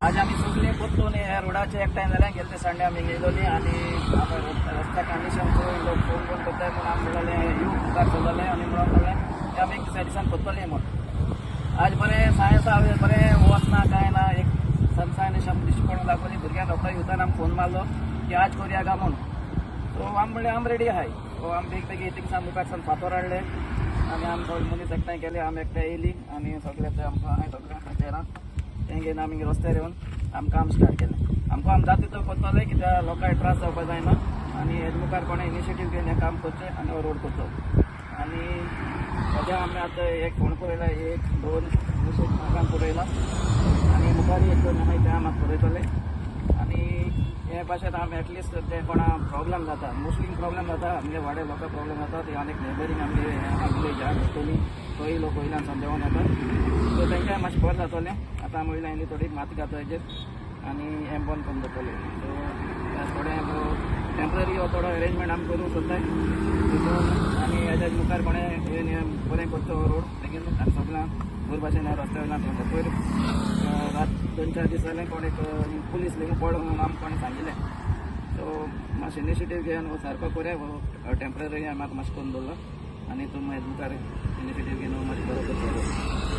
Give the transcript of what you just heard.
आज आमी सगळीं परतून ह्या रोडाचे एकठांय जाल्या. गेल्ले संडे आमी येयलोली आनी रस्त्या कंडिशन पळोवन लोक फोन फोन करताय म्हूण आमी म्हणलें येवंक मुखार सरलेले आनी म्हणून म्हणलें की आमी एक दुसऱ्या दिसान करतली म्हूण. आज बरें सायन्स आहा, बरें वच ना कांय ना, एक सनसायन अशें दिश्टी पडूंक लागली. भुरग्यांक रोखडो युथान आमी फोन मारलो की आज करुया काय म्हूण. सो आमी म्हणलें आमी रेडी आहाय. सो आमी बेग बेगीन थिंगसान मुखार सान फातर हाडले आनी आमी सगळे मनीस एकठांय केले. आमी एकठांय येयली आनी सगळे ते आमकां आहाय सगळे चेरां तें घेवन आमी रस्त्यार येवन आमी काम स्टार्ट केलें. आमकां आमी जाता तितलो करतले कित्याक लोकांक त्रास जावपाक जायना आनी हेज मुखार कोणें इनिशिएटीव घेवन हें काम करचें आनी हो रोड करचो. आनी सद्या आमी आतां एक फोंड पुरयला, एक दोन अशें पुरयला आनी मुखार एक दोन आहाय ते आमी पुरयतले. आनी हे भाशेन आमी एटलिस्ट ते कोणा प्रॉब्लम जाता, मोस्टली प्रॉब्लम जाता आमगे वाड्या लोकांक प्रॉब्लम जाता. ते आनी नेबरींग आमगे विलेज आहा घोस्टोली, थंय लोक वयल्यान समजावन येतात, सो तांकांय मातशें बरें जातलें. आतां आमी वयल्यान इल्ली थोडी माती घातला हेजेर आनी हें बंद करून दवरतले. सो थोडें टेंपररी हो थोडो अरेंजमेंट आमी करूंक सोदताय तितून आनी हेज्या मुखार कोणें हें बरें करचो हो रोड बेगीन आनी सगळ्यांक बरे भाशेन ह्या रस्त्या वयल्यान भोंवचें. पयर रात 2-4 दीस जाले कोण एक पुलीस लेगून पडो म्हणून आमकां कोणें सांगिल्लें. सो मातशें इनिशिएटीव घेवन हो सारको करया. हो टेंपररी आमी आतां मातशें करून दवरला आनी तूं मागीर मुखार इनिशिएटीव घेवन मातशें बरो करतलो.